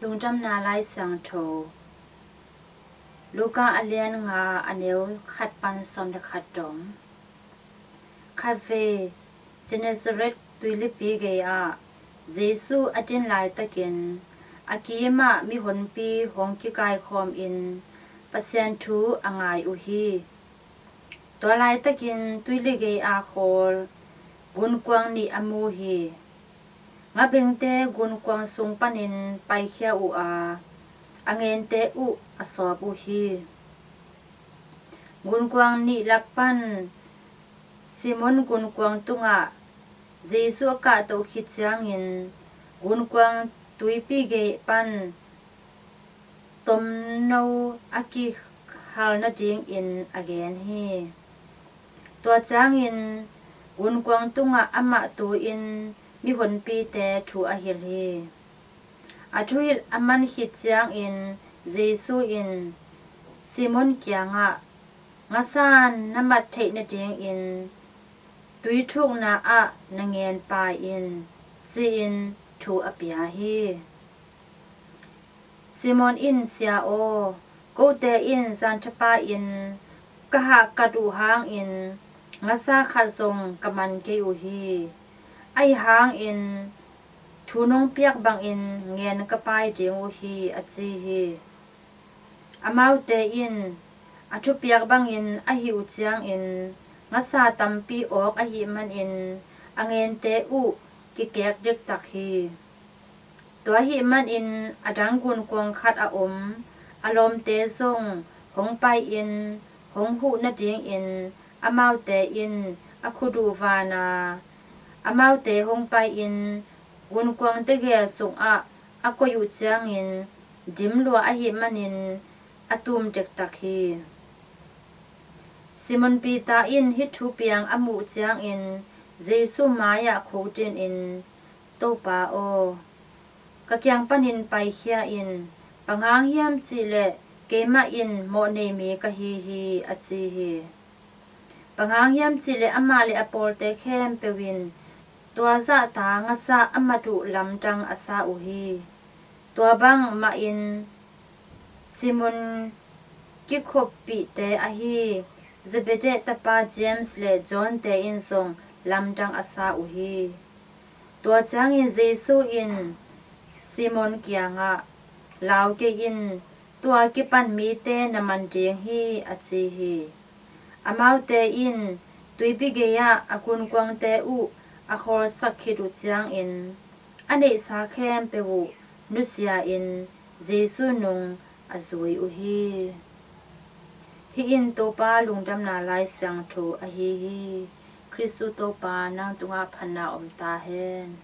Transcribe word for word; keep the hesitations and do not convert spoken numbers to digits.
Lungdamna Lai Siangtho, Luka a lian nga, a neu khat pan sawm le khat dong. Khatvei Gennesaret tuilipi gei-ah Jesu a din laitakin a kimah mihonpi hong kikaikhawmin Pasian thu a ngai uh hi. Tua laitakin tuili gei-a khawl gunkuang nih a mu hi. Ngabengte gunkuang sung panin paikhia uh a, a ngente uh a sawp uh hi. Gunkuang nih lak pan Simon gunkuang tungah Jesu a kahtoh khit ciangin gunkuang tuipi gei pan tomno a kihal nadingin a gen hi. Tua ciangin gunkuang tungah amah tu-in mihonpite thu a hilh hi. A thuhilh a man khit ciangin Jesu in Simon kiangah, "Ngasa na mat theih nadingin tui thukna ah na ngen pai in," ci-in thu a pia hi. Simon in, "Sia aw, kote in zan thapa in ka hahkat uh hangin ngasa khat zong ka man kei uh hi. Ahi hangin thu nong piak bangin ngen ka pai ding uh hi," a ci hi. Amaute in, "A thupiak bangin a hih uh ciangin ngasa tampi awk ahih manin a ngente uh kikek diktak hi. Tua ahih manin a dang gunkuang khat a om a lawmte zong hong pai-in hong huh nadingin amaute in a khut uh van a, amaute hong pai-in gunkuang tegel sungah a koih uh ciangin dim lua ahih manin a tum diktak hi." Simon Peter in hih thupiang a muh ciangin Jesu mai-ah khukdinin, "Topa aw, ka kiang panin paikhia in, bang hang hiam cihleh keimah in mawhnei mi ka hi hi," a ci hi. Bang hang hiam cihleh amah le a pawlte khempeuh in tua zahta ngasa a mat uh lamdang a sa uh hi. Tua bang mahin Simon kikhoppihte ahi Zebedee tapa James le John-te in zong lamdang a sa uh hi. Tua ciangin Jesu in Simon kiangah, "Lau kei in, tua kipan mite na man ding hi," a ci hi. Amaute in tuipi gei-ah a gunkuangte uh a khawlsak khit uh ciangin a neihsa khempeuh uh nusia-in Jesu nung a zui uh hi. Hih in Topa Lungdamna Lai Siangtho ahi hi. Khristu Topa, nang tungah phatna om ta hen.